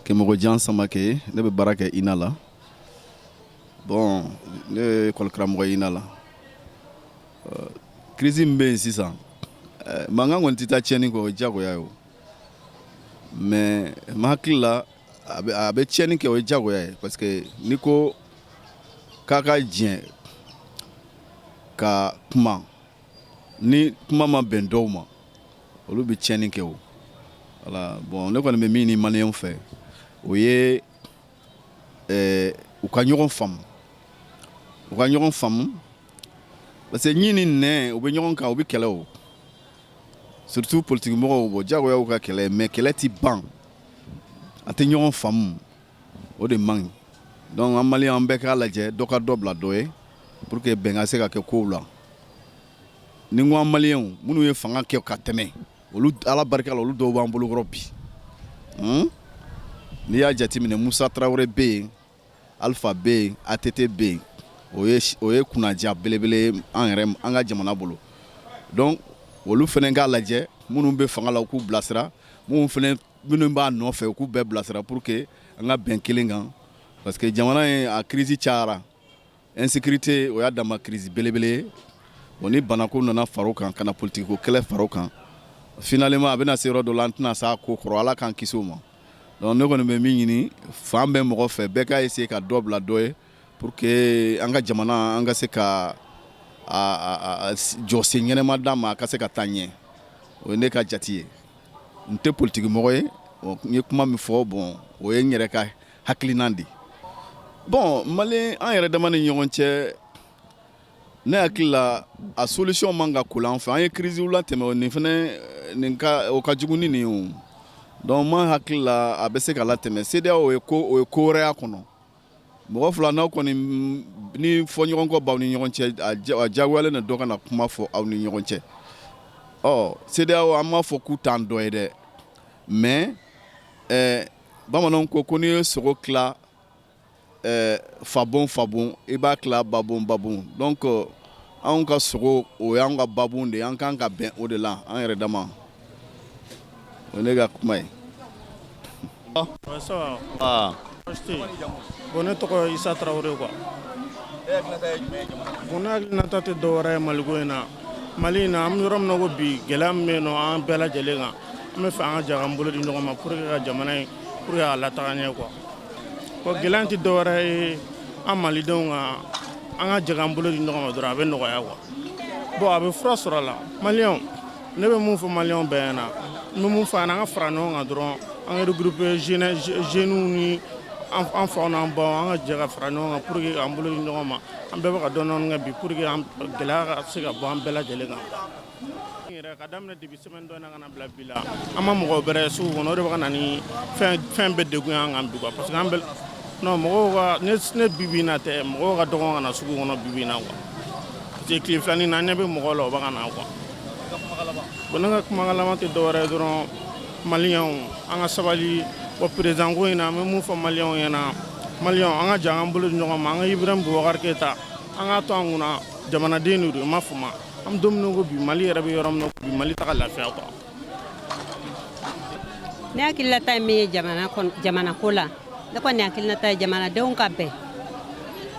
Kɛmɔgɔjan Samakɛ, ne bɛ baara kɛ INA la. Bon, ne ye école karamɔgɔ ye INA la. Crise min bɛ yen sisan, mankan kɔni tɛ taa tiɲɛni kɔ, o ye diyagoya ye o. Mais n hakili la, a bɛ tiɲɛni kɛ, o ye diyagoya ye, parce que n'i ko k'a ka jɛn ka kuma, ni kuma ma bɛn dɔw ma, olu bɛ tiɲɛni kɛ o. Voilà. Bon, ne kɔni bɛ min ɲini maliyɛnw fɛ, o ye u ka ɲɔgɔn faamu, u ka ɲɔgɔn faamu, parce que ɲin ni nɛn, u bɛ ɲɔgɔn kan, u bɛ kɛlɛ o. Surtout politique mɔgɔw, bon, diyagoya y'u ka kɛlɛ, mais kɛlɛ ti ban, a tɛ ɲɔgɔn faamu, o de man ɲi. Donc an maliyɛn, an bɛɛ k'a lajɛ dɔ ka dɔ bila dɔ ye pour que bɛn ka se ka kɛ kow la. Ni n ko an maliyɛnw, minnu ye fanga kɛ ka tɛmɛ, olu, Ala barika la, olu dɔw b'an bolokɔrɔ bi. N'i y'a jateminɛ, Musa Tarawele bɛ yen, Alpha bɛ yen, ATT bɛ yen, o ye kunnaja belebele ye an yɛrɛ, an ka jamana bolo. Donc olu fana k'a lajɛ, minnu bɛ fanga la, u k'u bilasira, minnu fana, minnu b'a nɔfɛ, u k'u bɛɛ bilasira pour que an ka bɛn kelen kan, parce que jamana in a crise cayara. Insécurité, o y'a dama crise belebele ye. Bon, ni banako nana far'o kan, ka na politique ko kɛlɛ far'o kan, finalement a bɛna se yɔrɔ dɔ la, an tɛna s'a ko kɔrɔ. Ala k'an kisi o ma. Donc ne kɔni bɛ min ɲini fan bɛɛ mɔgɔ fɛ, bɛɛ ka essayer ka dɔ bila dɔ ye pour que an ka jamana, an ka se ka a jɔsen ɲɛnɛma d'a ma, a ka se ka taa ɲɛ. O ye ne ka jate ye. N tɛ politique mɔgɔ ye. N ye kuma min fɔ, bon, o ye n yɛrɛ ka hakilina de ye. Bon, mali, an yɛrɛ dama ni ɲɔgɔn cɛ, ne hakili la, a solution man ka ko an fɛ. An ye crise la tɛmɛ, nin fɛnɛ, nin ka, o ka jugu ni nin ye o. Donc ma hakili la, a bɛ se ka latɛmɛ. CEDEAO, o ye ko, o ye ko wɛrɛ y'a kɔnɔ. Mɔgɔ fila n'aw kɔni ni fɔ ɲɔgɔn kɔ b'aw ni ɲɔgɔn cɛ, a diyagoyalen don dɔ ka na kuma fɔ aw ni ɲɔgɔn cɛ. Ɔ CEDEAO, an m'a fɔ k'u t'an dɔ ye dɛ, mais bamananw ko ko n'i ye sogo tila fabon fabon, i b'a tila babon babon. Donc anw ka sogo, o y'an ka babon de ye, an kan ka bɛn o de la an yɛrɛ dama. O ye ne ka kuma ye. Ça va. Ah. Bon, ne tɔgɔ Isa Tarawele quoi. Bon, ne hakilinata tɛ dɔwɛrɛ ye Maliko in na. Mali in na, an bɛ yɔrɔ min na ko bi, gɛlɛya min bɛ yen nɔ an bɛɛ lajɛlen kan, an bɛ fɛ an ka jɛ k'an bolo di ɲɔgɔn ma pour que ka jamana in, pour que a lataga ɲɛ quoi. Bon, gɛlɛya in tɛ dɔwɛrɛ ye an malidenw kan, an ka jɛ k'an bolo di ɲɔgɔn ma dɔrɔn, a bɛ nɔgɔya quoi. Bon, a bɛ fura sɔrɔ a la. Maliyɛnw, ne bɛ mun fɔ maliyɛnw bɛɛ ɲɛna, n bɛ mun fɔ a ɲɛna, an ka fara ɲɔgɔn kan dɔrɔn, an ka regrouper jeunes ni an faw n'an baw, an ka jɛ ka fara ɲɔgɔn kan pour que k'an bolo di ɲɔgɔn ma. An bɛɛ bɛ ka dɔɔnin dɔɔnin kɛ bi pour que an gɛlɛya ka se ka bɔ an bɛɛ lajɛlen kan. Yɛrɛ ka daminɛ depuis semaine dɔ in na ka na bila bi la, an ma mɔgɔ bɛrɛ ye sugu kɔnɔ. O de bɛ ka na ni fɛn bɛɛ degun y'an kan bi quoi, parce que an bɛɛ non, mɔgɔw ka ne bi bi in na tɛ, mɔgɔw ka dɔgɔ ka na sugu kɔnɔ bi bi in na quoi, parce que tile filanin na, an ɲɛ bɛ mɔgɔw la, o bɛ ka na quoi. Bon, ne ka kumakan laban tɛ dɔwɛrɛ ye dɔrɔn, maliyɛnw, an ka sabali. Bon, président ko in na, an bɛ mun fɔ maliyɛnw ɲɛna? Maliyɛnw, an ka jɛ an bolo di ɲɔgɔn ma, an ka Ibrahim Boubacar Keïta, an k'a to an kunna, jamanaden de don. I m'a faamu? An bɛ don min na ko bi, Mali yɛrɛ bɛ yɔrɔ min na bi, Mali ta ka lafiya quoi. Ne hakilinata ye min ye jamana kɔnɔ, jamana ko la, ne kɔni hakilinata ye jamanadenw ka bɛn.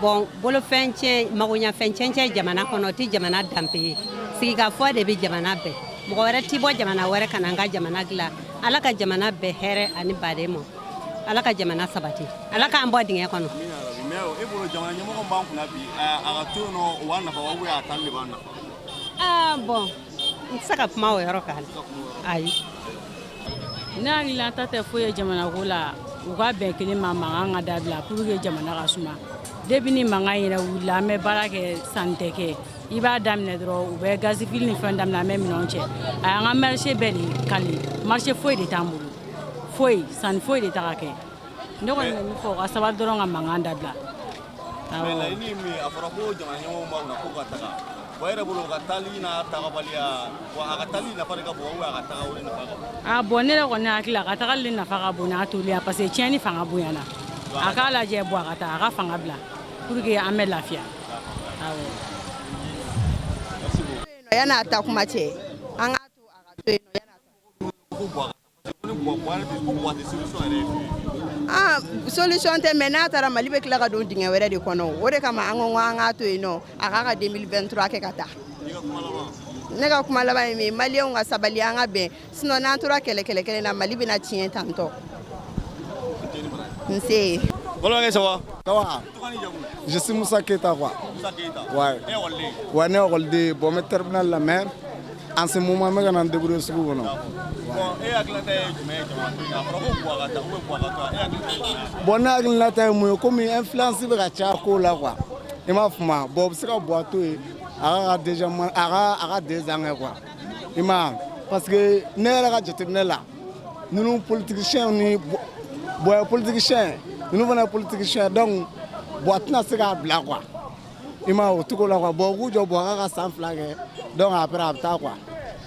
Bon, bolofɛn tiɲɛ, magoɲafɛn cɛncɛn jamana kɔnɔ, o tɛ jamana danbe ye. Sigikafɔ de bɛ jamana bɛn. Mɔgɔ wɛrɛ ti bɔ jamana wɛrɛ ka na an ka jamana dilan. Ala ka jamana bɛn hɛrɛ ani baden ma. Ala ka jamana sabati. Ala k'an bɔ dingɛ kɔnɔ. Mais e bolo, jamana ɲɛmɔgɔ b'an kunna bi, a ka to yen nɔ, o b'an nafa wa, ou bien a taali de b'an nafa? Ah bon, n tɛ se ka kuma o yɔrɔ kan, ayi. Ne hakilinata tɛ foyi ye jamana ko la. U ka bɛn kelen ma, mankan ka dabila pour que jamana ka suma. Depuis ni mankan yɛrɛ wulila, an bɛ baara kɛ, sanni tɛ kɛ. I b'a daminɛ dɔrɔn, u bɛ gazifili ni fɛn daminɛ, an bɛ minɛnw cɛ. A y'an ka marché bɛɛ de kali, marché foyi de t'an bolo, foyi, sanni foyi de tɛ ka kɛ. Ne kɔni bɛ min fɔ, u ka sabali dɔrɔn ka mankan dabila. Mais laɲini ye min ye, a fɔra ko jamana ɲɛmɔgɔ b'a kunna k'u ka taga. Bon, e yɛrɛ bolo, u ka taali n'a tagabaliya, wa a ka taali nafa de ka bon, ou bien a ka taga o de nafa ka bon? A bon, ne yɛrɛ kɔni hakili la, a ka tagali de nafa ka bon n'a toli ye, parce que tiɲɛni fanga bonyana. A k'a lajɛ, bɔn, a ka taa, a ka fanga bila pour que an bɛ lafiya, awɔ. Yan'a ta kuma cɛ, an k'a to a ka to yen nɔ yan'a Ko bɔ a ka Buwa yɛrɛ tɛ, ko Buwa tɛ solution yɛrɛ ye fiyewu. Ah, solution tɛ, mais n'a taara, Mali bɛ tila ka don dingɛ wɛrɛ de kɔnɔ. O de kama an ko an k'a to yen nɔ, a k'a ka 2023 kɛ ka taa. I ka kuma laban? Ne ka kuma laban ye min ye, Maliyɛnw ka sabali, an ka bɛn, sinon n'an tora kɛlɛ kɛlɛ kelen na, Mali bɛna tiɲɛ tantɔ. Nse. Balimakɛ, ça va? Ça va. Tɔgɔ ni jamu? Je suis Moussa Keita, quoi. Musa Keita. Ouais. E ye ekɔliden? Ouais, ne ye ekɔliden. Bon, n bɛ terminale la, mais en ce moment, n bɛ ka na n débrouiller sugu kɔnɔ. Bon, e hakilinata ye jumɛn ye jamana ko in na? A fɔra ko Buwa ka taa ou bien Buwa ka to yan, e hakilinata ye jumɛn ye? Bon, ne hakilinata ye mun ye, komi influence bɛ ka caya kow la, quoi. I m'a faamu? Bon, u bɛ se ka Buwa to yen, a ka déjà a ka 2 ans kɛ, quoi. I m'a ye? Parce que ne yɛrɛ ka jateminɛ la, ninnu politiciens ni Buwa ye politicien, ninnu fana ye politicien, donc Buwa tɛna se k'a bila, quoi. I m'a ye, o cogo la, quoi. Bon, u k'u jɔ, Buwa k'a ka san 2 kɛ, donc après a bɛ taa, quoi.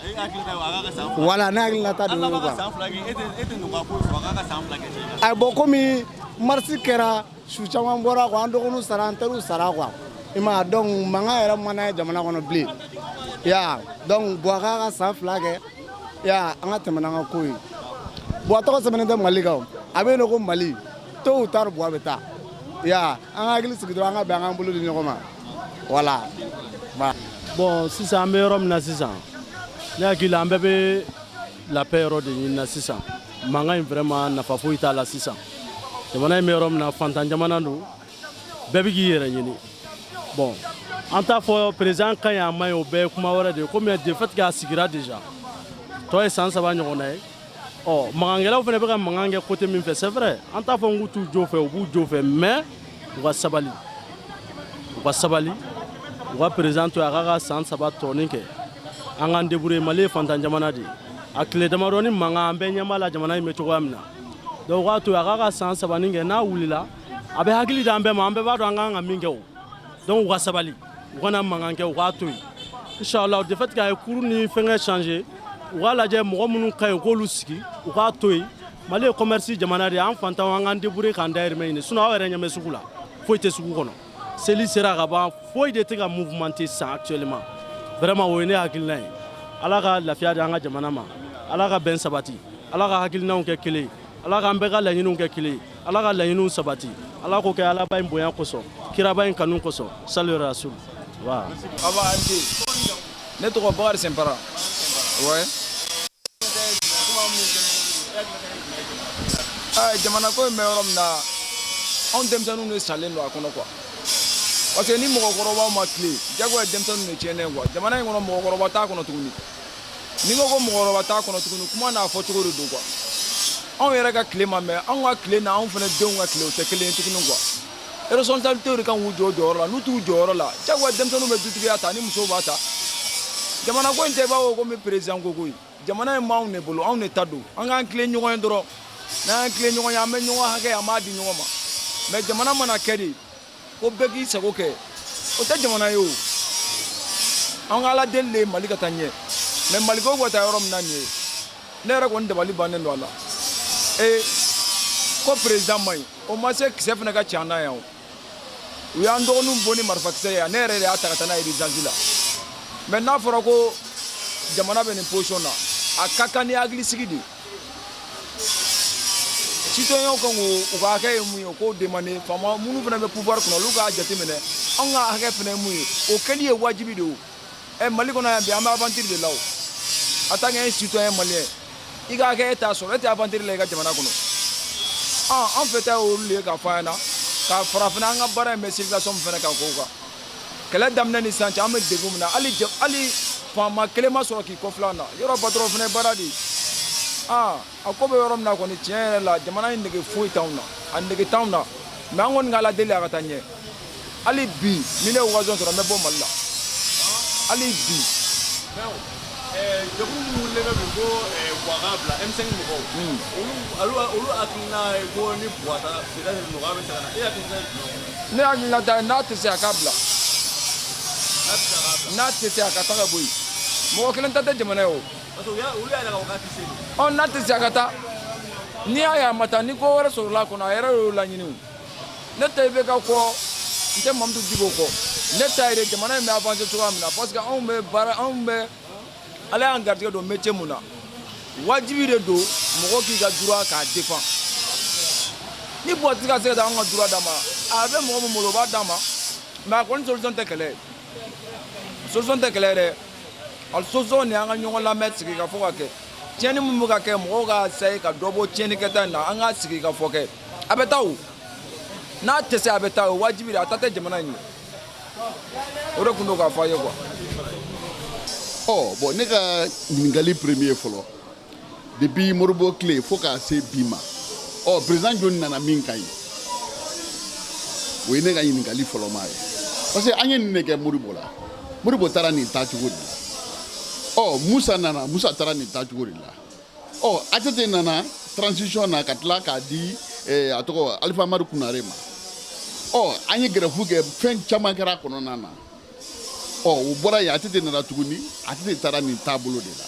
E hakilinata ye a k'a ka san 2? Voilà, ne hakilinata de Hali y'o n'a ye, b'a ka quoi. san 2 kɛ, e tɛ nɔgɔya foyi sɔrɔ a k'a ka san 2 kɛ cɛ? Ayi, bon, komi marche kɛra, su caman bɔra, quoi, an dɔgɔninw sara, an teriw sara, quoi. I m'a ye? Donc mankan yɛrɛ man d'an ye jamana kɔnɔ bilen i y'a ye. Donc Buwa k'a ka san 2 kɛ i y'a ye, an ka tɛmɛ n'an ka ko ye. Buwa tɔgɔ sɛbɛnnen tɛ Mali kan o, a bɛ yen nɔ ko Mali, tôt ou tard Buwa bɛ taa i y'a ye. An ka hakili sigi dɔrɔn, an ka bɛn, an k'an bolo di ɲɔgɔn ma, voilà. Bon, sisan an bɛ yɔrɔ min na sisan, ne hakili la, an bɛɛ bɛ la paix yɔrɔ de ɲini na sisan. Mankan in, vraiment, nafa foyi t'a la sisan. Jamana in bɛ yɔrɔ min na, fantan jamana don, bɛɛ bɛ k'i yɛrɛ ɲini. Bon, an t'a fɔ président ka ɲi, a ma ɲi, o bɛɛ ye kuma wɛrɛ de ye. Komi de fait que a sigira déjà, tɔ ye san 3 ɲɔgɔnna ye. Ɔ, mankankɛlaw fana bɛ ka mankan kɛ côté min fɛ, c'est vrai, an t'a fɔ n k'u t'u jo fɛ, u b'u jo fɛ, mais u ka sabali, u ka sabali, u ka président to yen, a k'a ka san 3 tɔnin kɛ, an k'an débrouiller. Mali ye fantan jamana de ye. A tile damadɔni mankan, an bɛɛ ɲɛ b'a la jamana in bɛ cogoya min na. Donc u k'a to yen, a k'a ka san 3 nin kɛ. N'a wulila, a bɛ hakili di an bɛɛ ma, an bɛɛ b'a dɔn an kan ka min kɛ. O donc u ka sabali, u kana mankan kɛ, u k'a to yen, inchallah. De fait que a ye cours ni fɛngɛ changer, u k'a lajɛ mɔgɔ minnu ka ɲi, u k'olu sigi, u k'a to yen. Mali ye commerce jamana de ye, an fantanw, an k'an débrouiller k'an dahirimɛ ɲini. Sinon aw yɛrɛ ɲɛ bɛ sugu la, foyi tɛ sugu kɔnɔ, seli sera ka ban, foyi de tɛ ka mouvementer sisan actuellement. Vraiment, o ye ne hakilina ye. Ala ka lafiya di an ka jamana ma, Ala ka bɛn sabati, Ala ka hakilinaw kɛ kelen ye, Ala k'an bɛɛ ka laɲiniw kɛ kelen ye, Ala ka laɲiniw sabati, Ala k'o kɛ Alaba in bonya kosɔn, kiraba in kanu kosɔn, sali rasul wa. Aba MD. Ne tɔgɔ Bakari Sɛnpara. Ouais. Jamana ko in bɛ yɔrɔ min na, anw denmisɛnninw de salen don a kɔnɔ, quoi. Parce que ni mɔgɔkɔrɔbaw ma tile, jagoya denmisɛnninw de tiɲɛnen, quoi. Jamana in kɔnɔ, mɔgɔkɔrɔba t'a kɔnɔ tuguni. Ni ko ko mɔgɔkɔrɔba t'a kɔnɔ tuguni, kuma n'a fɔcogo de don, quoi. Anw yɛrɛ ka tile ma mɛn, anw ka tile na, anw fana denw ka tile, o tɛ kelen ye tuguni, quoi. Responsabilité de kan k'u jɔ u jɔyɔrɔ la. N'u t'u jɔyɔrɔ la, jagoya denmisɛnninw bɛ dutigiya ta ni musow b'a ta. Jamana ko in tɛ i b'a fɔ komi président ko koyi. Jamana in b'anw de bolo, anw de ta don. An k'an tilen ɲɔgɔn ye dɔrɔn. N'an y'an tilen ɲɔgɔn ye, an bɛ ɲɔgɔn hakɛ, an b'a di ɲɔgɔn ma. Mais jamana mana kɛ de ko bɛɛ k'i sago kɛ, o tɛ jamana ye o. An ka Ala deli de ye Mali ka taa ɲɛ. Mais Mali ko ka taa yɔrɔ min na nin ye, ne yɛrɛ kɔni dabali bannen don a la. Ee, ko président man ɲi, o ma se kisɛ fana ka ci an na yan o. U y'an dɔgɔninw bon ni marifakisɛ ye yan, ne yɛrɛ de y'a ta ka taa n'a ye urgence la. Mais n'a fɔra ko jamana bɛ nin position na, a ka kan ni hakilisigi de ye. Citoyenw kan k'u ka hakɛ ye mun ye, o k'o demander. Faama minnu fana bɛ pouvoir kɔnɔ, olu k'a jateminɛ anw ka hakɛ fana ye mun ye, o kɛli ye wajibi de ye o. Ɛ, Mali kɔnɔ yan bi, an bɛ aventure de la o. En tant que citoyen malien, i ka hakɛ e t'a sɔrɔ, e tɛ aventure la i ka jamana kɔnɔ. An fɛ ta ye olu de ye k'a fɔ an ɲɛna k'a farafinna an ka baara in bɛ circulation min fana kan k'o kan. Kɛlɛ daminɛ ni sisan cɛ, an bɛ degun min na, hali faama kelen ma sɔrɔ k'i kɔfilɛ an na. Yɔrɔ patron fana ye baara de ye. A ko bɛ yɔrɔ min na kɔni, tiɲɛ yɛrɛ la, jamana in nege foyi t'anw na, a nege t'anw na. Mais an kɔni ka Ala deli a ka taa ɲɛ. Hali bi, ni ne ye occasion sɔrɔ, n bɛ bɔ Mali la hali bi. Jɛkulu minnu wulilen bɛ bi ko Buwa k'a bila, M5 mɔgɔw, olu hakilina ye ko ni Buwa taara, peut-être nɔgɔya bɛ se ka na. E hakilina ye jumɛn ye? Ne hakilina ta ye, n'a tɛ se, a k'a bila. N'a tɛ se, a ka taa ka bɔ yen. Mɔgɔ kelen ta tɛ jamana ye o. Parce que olu y'a yira k'a fɔ k'a tɛ se de. Ɔ, n'a tɛ se, a ka taa. N'i y'a ye a ma taa, ni ko wɛrɛ sɔrɔla a kɔnɔ, a yɛrɛ y'o laɲini o. Ne tɛ IBK kɔ, n tɛ Mamutu Diko kɔ. Ne ta ye de jamana in bɛ avancer cogoya min na, parce que anw bɛ baara, anw bɛ, Ala y'an garijɛgɛ don métier mun na, wajibi de don. Mɔgɔ k'i ka droit k'a défend. Ni Buwa tɛ ka se ka taa anw ka droit d'a ma, a bɛ mɔgɔ min bolo, o b'a d'a ma. Mais a kɔni solution tɛ kɛlɛ ye, solution tɛ kɛlɛ ye dɛ. A solution ni an ka ɲɔgɔn lamɛn, sigi ka fɔ ka kɛ. Tiɲɛni min bɛ ka kɛ, mɔgɔw ka essayer ka dɔ bɔ tiɲɛnikɛta in na. An ka sigi ka fɔ kɛ, a bɛ taa o, n'a tɛ se, a bɛ taa o, wajibi de. A ta tɛ jamana in ye. O de tun don k'a fɔ a ye quoi. Ɔ bon, ne ka ɲininkali premier fɔlɔ, depuis Modibo tile fo k'a se bi ma, ɔ président jɔni nana min ka ɲi? O ye ne ka ɲininkali fɔlɔ ma ye, parce que an ye nin de kɛ Modibo la. Modibo taara nin taacogo de la. Ɔ Musa nana, Musa taara nin taacogo de la. Ɔ ATT nana transition na ka tila k'a di a tɔgɔ Alifa Amadu Kunare ma. Ɔ an ye grève kɛ, fɛn caman kɛra a kɔnɔna na. Ɔ o bɔra yen, ATT nana tuguni, ATT taara nin taabolo de la.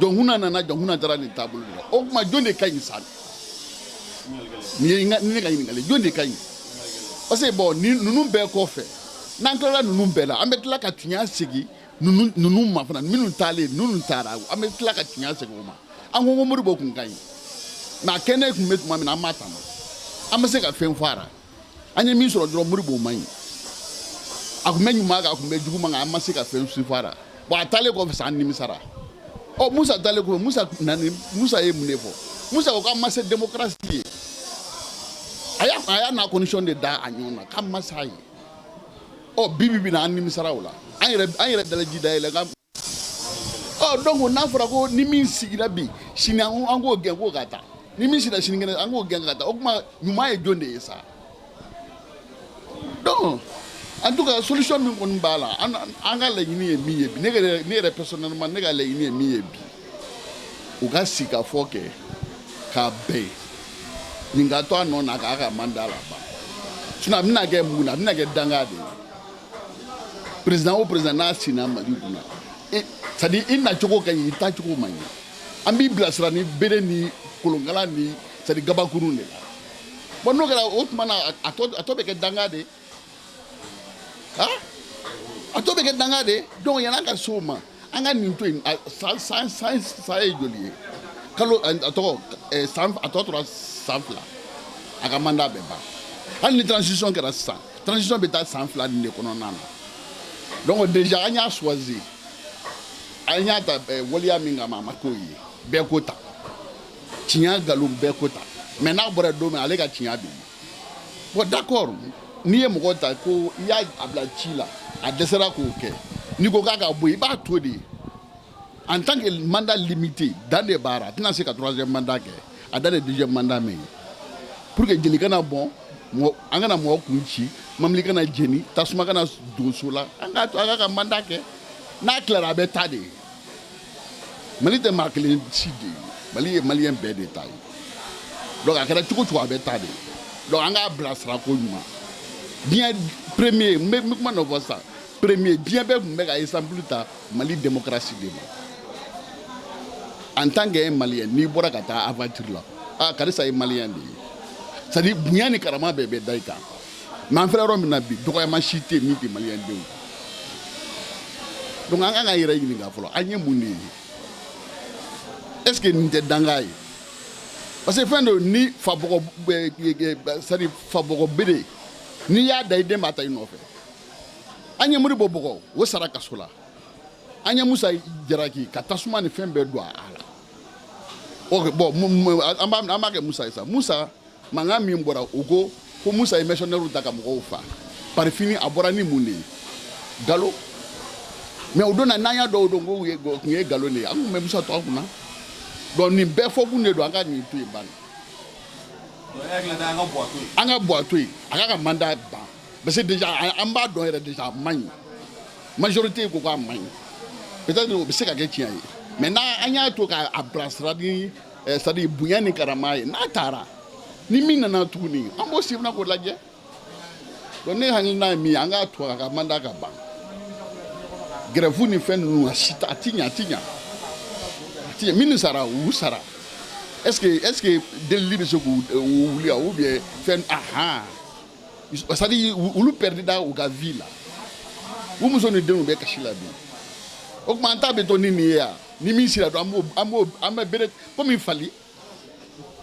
Jɔnkuna nana, Jɔnkuna taara nin taabolo de la. O tuma, jɔn de ka ɲi sa? Nin ye ne ka ɲininkali: jɔn de ka ɲi? Parce que bon, ni ninnu bɛɛ kɔfɛ, n'an tilala ninnu bɛɛ la, an bɛ tila ka tiɲɛ segin ninnu ma fana. Minnu taalen, minnu taara, an bɛ tila ka tiɲɛ segin o ma. An ko Modibo kun ka ɲi, mais a kɛnɛ tun bɛ tuma min na, an m'a tanu, an bɛ se ka fɛn fɔ a la. An ye min sɔrɔ dɔrɔn, Modibo man ɲi. A tun bɛ ɲuman kan, a tun bɛ juguman kan, an ma se ka fɛn si fɔ a la. Bon, a taalen kɔfɛ sa, an nimisara. Ɔ Musa taalen kɔfɛ, Musa nani, Musa ye mun de fɔ? Musa ko k'an ma se démocratie ye. A y'a n'a condition de da a ɲɔgɔn na k'an ma s'a ye. Ɔ bi bi na, an nimisara o la, an yɛrɛ dalaji da yɛlɛ kan. Ɔ donc n'a fɔra ko ni min sigira bi, sini an k'o gɛn k'o ka taa, ni min sigira sinikɛnɛ, an k'o gɛn ka taa, o tuma ɲuman ye jɔn de ye sa? Donc en tout cas, solution min kɔni b'a la, an ka laɲini ye min ye bi, ne yɛrɛ personnellement, ne ka laɲini ye min ye bi, u ka sigi ka fɔ kɛ k'a bɛn nin ka to a nɔ na k'a ka mandat laban. Sinon a bɛna kɛ mun na? A bɛna kɛ danga de ye. Président o président n'a sinna Mali kunna, c'est à dire i nacogo ka ɲi, i taacogo man ɲi, an b'i bilasira ni bere ni kolonkala ni, c'est à dire gabakurun de la. Bon, n'o kɛra, o tuma na a tɔ bɛ kɛ danga de ye. Ah, a tɔ bɛ kɛ danga de ye. Donc yan'an ka se o ma, an ka nin to yen. San san san san ye joli ye? Kalo a tɔgɔ san, a tɔ tora san 2, a ka mandat bɛ ban. Hali ni transition kɛra sisan, transition bɛ taa san 2 nin de kɔnɔna na. Donc déjà an y'a choisi, an y'a ta waleya min kama, a ma k'o ye. Bɛɛ ko ta, tiɲɛ nkalon, bɛɛ ko ta. Mais n'a bɔra don min, ale ka tiɲɛ bɛ yen. Bon, d'accord, n'i ye mɔgɔ ta ko i y'a a bila ci la, a dɛsɛra k'o kɛ, n'i ko k'a ka bɔ yen, i b'a to de en tant que mandat limité, dan de b'a la. A tɛna se ka troisième mandat kɛ, a dan de deuxième mandat min ye, pour que jeli kana bɔn mɔgɔ, an kana mɔgɔ kun ci, mobili kana jeni, tasuma kana don so la. An k'a to a ka mandat kɛ, n'a tilara, a bɛ taa de. Mali tɛ maa kelen si de ye, Mali ye maliyɛn bɛɛ de ta ye. Donc a kɛra cogo o cogo, a bɛ taa de. Donc an k'a bilasira ko ɲuman. Diɲɛ premier, n bɛ kuma dɔ fɔ sisan, premier, diɲɛ bɛɛ tun bɛ ka exemple ta Mali démocratie de ma. En tant que malien, n'i bɔra ka taa aventure la, ah, karisa ye malien de ye, c'est à dire bonya ni karama bɛɛ bɛ da i kan. Mais an filɛ yɔrɔ min na bi, dɔgɔyama si tɛ yen min tɛ maliyɛn denw. Donc an kan ka yɛrɛ ɲininka fɔlɔ, an ye mun de ye? Est ce que nin tɛ danga ye? Parce que fɛn dɔ ni fabɔgɔ, c'est à dire fabɔgɔ bere, n'i y'a da i den b'a ta i nɔfɛ. An ye Modibo bɔgɔ, o sara kaso la. An ye Musa jalaki ka tasuma ni fɛn bɛɛ don a la. Ok, bon, an b'a kɛ Musa ye sa. Musa mankan min bɔra, u ko ko Musa ye mercenaires ta ka mɔgɔw fa. Par fini, a bɔra ni mun de ye? Galo. Mais o don na, n'an y'a dɔn o don ko tun ye nkalon de ye, an tun bɛ Musa to an kunna. Donc nin bɛɛ fɔkun de don, an ka nin to yen ban. An ka bɔ a to yen, a ka mandat ban, parce que déjà an b'a dɔn yɛrɛ déjà a man ɲi. Majorité ko k'a man ɲi, peut-être o bɛ se ka kɛ tiɲɛ ye. Mais n'a an y'a to k'a bilasira ni, c'est à dire bonya ni karama ye, n'a taara, ni min nana tuguni, an b'o sen fana k'o lajɛ. Donc ne hakilina ye min ye, an k'a to a ka mandat ka ban. Grève ni fɛn ninnu, a si a ti ɲɛ, a ti ɲɛ, a ti ɲɛ. Minnu sara, u sara. Est ce que delili bɛ se k'u wuli ou bien fɛn? Ahan, c'est à dire olu perdre u ka vie la, u muso ni denw bɛ kasi la bi. O tuma an ta bɛ to ni nin ye yan, ni min sera dɔrɔn, an b'o an bɛ bere komi fali.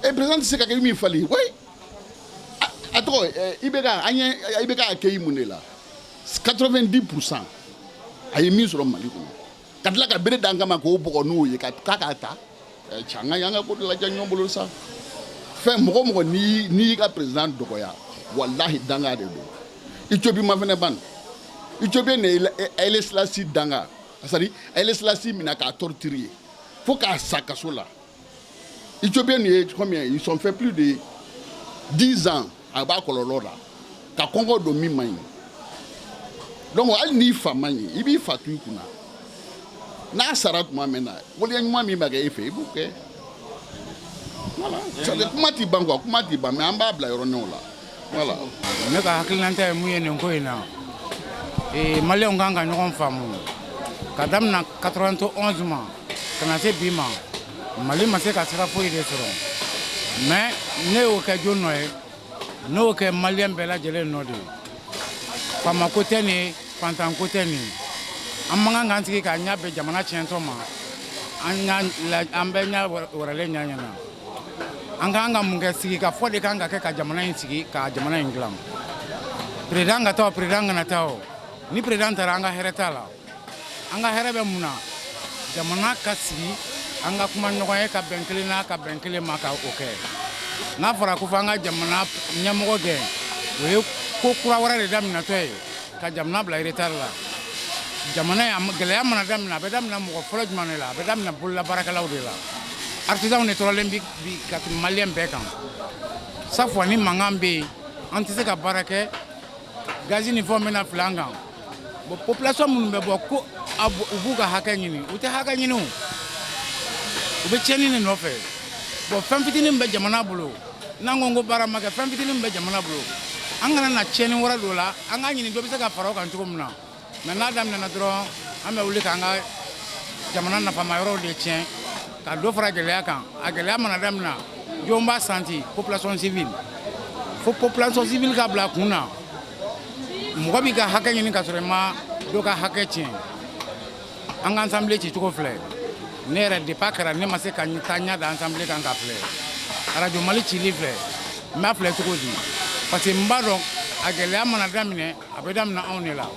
E président tɛ se ka kɛ min fali oui. A tɔgɔ IBK, an ye IBK accueilli mun de la? 90%, a ye min sɔrɔ Mali kɔnɔ, ka tila ka bere d'an kama k'o bɔgɔ n'o ye ka k'a k'a ta. Cɛ, an ka ko lajɛ ɲɔgɔn bolo sa. Fɛn mɔgɔ mɔgɔ n'i y'i ka président dɔgɔya, walahi, danga de don. Éthiopie ma fɛnɛ ban. Éthiopie ne ye Haïlé Sélassie danga, c'est à dire Haïlé Sélassie minɛ k'a torturer fo k'a sa kaso la. Éthiopie nin ye combien? Ils ont fait plus de 10 ans, a b'a kɔlɔlɔ la ka kɔngɔ don min man ɲi. Donc hali n'i fa man ɲi, i b'i fa to i kunna. N'a sara tuma min na, waleya ɲuman min b'a kɛ e fɛ, i b'o kɛ. Voilà, c'est à dire kuma ti ban quoi, kuma ti ban, mais an b'a bila yɔrɔninw la. Voilà. Ne ka hakilinata ye mun ye nin ko in na? Maliyɛnw kan ka ɲɔgɔn faamu. Ka daminɛ 91 ma ka na se bi ma, Mali ma se ka sira foyi de sɔrɔ. Mais ne y'o kɛ jɔn nɔ ye? Ne y'o kɛ maliyɛn bɛɛ lajɛlen nɔ de ye. Faamako tɛ nin ye, fantanko tɛ nin ye. An man kan k'an sigi k'a ɲɛ bɛn jamana tiɲɛtɔ ma. An bɛɛ ɲɛ wɛrɛlen ɲɛ ɲɛna. An kan ka mun kɛ? Sigi ka fɔ de kan ka kɛ ka jamana in sigi, ka jamana in dilan. Président ka taa o, président kana taa o, ni président taara, an ka hɛrɛ t'a la. An ka hɛrɛ bɛ mun na? Jamana ka sigi, an ka kuma ɲɔgɔn ye, ka bɛn kelen na, ka bɛn kelen ma, ka o kɛ. N'a fɔra ko fɔ an ka jamana ɲɛmɔgɔ gɛn, o ye ko kura wɛrɛ de daminɛtɔ ye ka jamana bila retard la. Jamana ye gɛlɛya mana daminɛ, a bɛ daminɛ mɔgɔ fɔlɔ jumɛn de la? A bɛ daminɛ bololabaarakɛlaw de la. Artisanw de tɔɔrɔlen bi bi ka tɛmɛ maliyɛn bɛɛ kan. Chaque fois ni mankan bɛ yen, an tɛ se ka baara kɛ. Gazi ni fɛnw bɛna fili an kan. Bon, population minnu bɛ bɔ ko u b'u ka hakɛ ɲini, u tɛ hakɛ ɲini o, u bɛ tiɲɛni de nɔfɛ. Bon, fɛn fitinin min bɛ jamana bolo, n'an ko baara ma kɛ, fɛn fitinin min bɛ jamana bolo, an kana na tiɲɛni wɛrɛ don o la. An k'a ɲini dɔ bɛ se ka fara o kan cogo min na. Mais n'a daminɛna dɔrɔn, an bɛ wuli k'an ka jamana nafama yɔrɔw de tiɲɛ, ka dɔ fara gɛlɛya kan. A gɛlɛya mana daminɛ, jɔn b'a santi? Population civile. Fo population civile ka bila a kun na, mɔgɔ b'i ka hakɛ ɲini ka sɔrɔ i ma dɔ ka hakɛ tiɲɛ. An ka assemblée cicogo filɛ. Ne yɛrɛ, depuis a kɛra, ne ma se ka taa ɲɛ da assemblée kan ka filɛ. Arajo Mali cili filɛ, n b'a filɛ cogo di? Parce que n b'a dɔn, a gɛlɛya mana daminɛ, a bɛ daminɛ anw de la.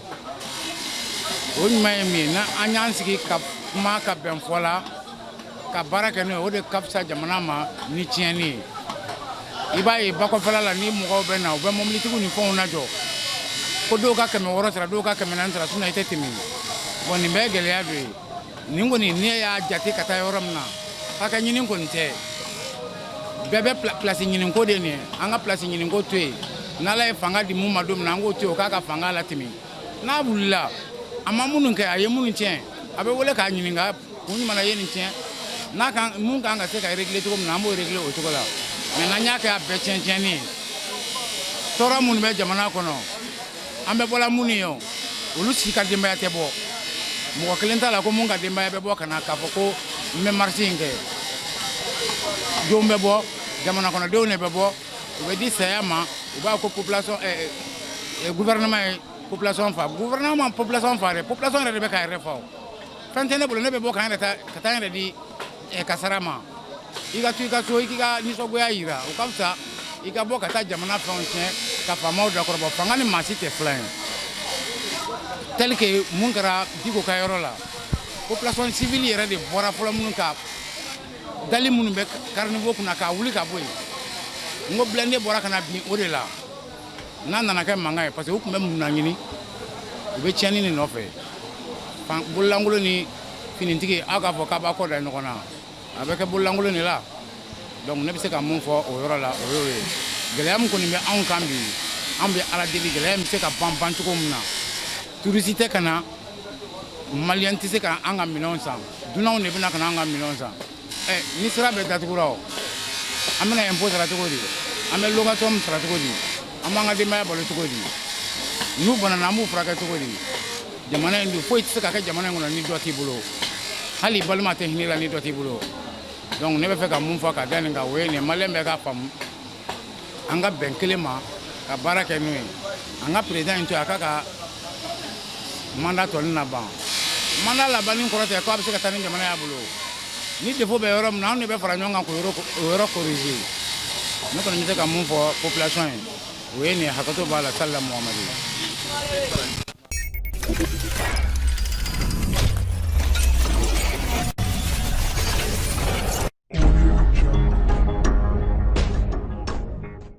O ɲuman ye min ye, n'an y'an sigi ka kuma, ka bɛn fɔ la, ka baara kɛ n'o ye, o de ka fisa jamana ma ni tiɲɛni ye. I b'a ye bakɔfɛla la, ni mɔgɔw bɛ na, u bɛ mobilitigiw ni fɛnw lajɔ ko dɔw ka 600 sara, dɔw ka 400 sara, sinon i tɛ tɛmɛ. Bon, nin bɛɛ ye gɛlɛya dɔ ye. Nin kɔni, ne y'a jate ka taa yɔrɔ min na, hakɛ ɲini kɔni tɛ. Bɛɛ bɛ place ɲiniko de nin ye. An ka place ɲiniko to yen. N'Ala ye fanga di mun ma don min na, an k'o to yen, o k'a ka fanga latɛmɛ. N'a wulila, a ma minnu kɛ, a ye minnu tiɲɛ, a bɛ wele k'a ɲininka kun jumɛn na i ye nin tiɲɛ. N'a kan mun kan ka se ka régler cogo min na, an b'o régler o cogo la. Mais n'an y'a kɛ a bɛɛ tiɲɛ tiɲɛni ye, tɔɔrɔ minnu bɛ jamana kɔnɔ, an bɛ bɔla minnu ye, o olu si ka denbaya tɛ bɔ. Mɔgɔ kelen t'a la ko mun ka denbaya bɛ bɔ ka na k'a fɔ ko n bɛ marche in kɛ. Denw bɛ bɔ, jamana kɔnɔdenw de bɛ bɔ, u bɛ di saya ma. U b'a ko population, gouvernement ye population fa. Gouvernement ma population fa dɛ, population yɛrɛ de bɛ k'a yɛrɛ fa. O fɛn tɛ ne bolo, ne bɛ bɔ k'an yɛrɛ ta ka taa n yɛrɛ di kasara ma. I ka to i ka so, i k'i ka nisɔngoya yira, o ka fisa i ka bɔ ka taa jamana fɛnw tiɲɛ, ka faamaw dakɔrɔbɔ. Fanga ni maa si tɛ filan ye. Tel que mun kɛra Diko ka yɔrɔ la, population civile yɛrɛ de bɔra fɔlɔ, minnu ka dali minnu bɛ caniveau kunna k'a wuli ka bɔ yen. N ko blindé bɔra ka na bin o de la. N'a nana kɛ mankan ye, parce que u tun bɛ mun na ɲini? U bɛ tiɲɛni de nɔfɛ. Bololankolon ni finitigi, aw k'a fɔ k'a b'a kɔ da ɲɔgɔn na, a bɛ kɛ bololankolon de la. Donc ne bɛ se ka mun fɔ o yɔrɔ la, o y'o ye. Gɛlɛya min kɔni bɛ anw kan bi, an bɛ Ala deli, gɛlɛya in bɛ se ka ban ban cogo min na. Touriste tɛ ka na, maliyɛn tɛ se ka an ka minɛnw san, dunanw de bɛna ka na an ka minɛnw san. Ɛ, ni sira bɛɛ datugura, o an bɛna impôt sara cogo di? An bɛ location sara cogo di? An b'an ka denbaya balo cogo di? N'u banana, an b'u furakɛ cogo di? Jamana in dun, foyi tɛ se ka kɛ jamana in kɔnɔ ni dɔ t'i bolo. Hali balima tɛ hinɛ la ni dɔ t'i bolo. Donc ne bɛ fɛ ka mun fɔ ka da nin kan, o ye nin: maliyɛn bɛɛ k'a faamu, an ka bɛn kelen ma, ka baara kɛ n'o ye. An ka président in to yen, a k'a ka mandat tɔnin na ban. Mandat labanni kɔrɔ tɛ ko a bɛ se ka taa ni jamana y'a bolo. Ni défaut bɛ yɔrɔ min na, anw de bɛ fara ɲɔgɔn kan k'o yɔrɔ corriger. Ne kɔni bɛ se ka mun fɔ population ye, o ye nin ye. Hakɛto b'a la. Salila Muhamadu.